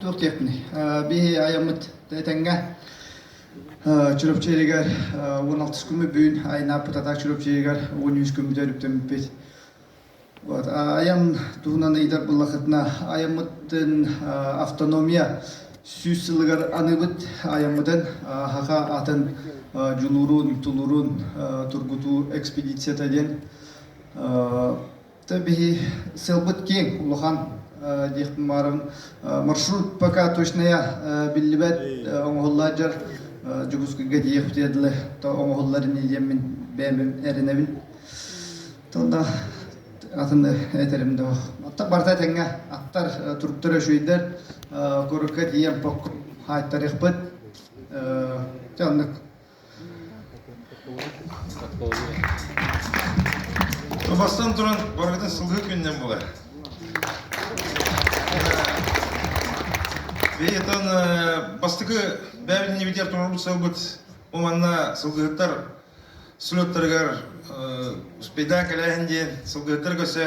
Туох диэхпиний, биһи айаммыт этэҥҥэ Чурапчы иһигэр 16 күммүт бүгүн айнааппыт атаак Чурапчы иһигэр 13 күммүт өрүптэммиппит. Вот, айан туһунан ыйытар буллахытына, айаммытын автономия 100 сылыгар аныыбыт айаммытын хаха атын дьулуурун, тулуурун тургутуу экспедицията диэн Биһи сылбыт киэҥ, улахан диэхпин баарым. Маршрут пока точная биллибэт оҥоһуллар дьар Дьокуускайга тиийиэхпитигэр дылы оҥоһуллар ини диэммин бэйэм эрэнэбин. Тонда атын этэрим да Аттар барыта этэҥҥэ аттар туруктар үчүгэйдэр куоракка тиийэн хаайтарыахпыт. Дьэ оннук. Бастан туран барыгытын сылгы күнүнэн буолар. Бэйэтэн бастакы бэйэбитин турарбыт сылбыт бу манна сылгыһыттар слеттарыгар успейдаан кэлээһин диэн сылгыһыттар көрсөөһүн.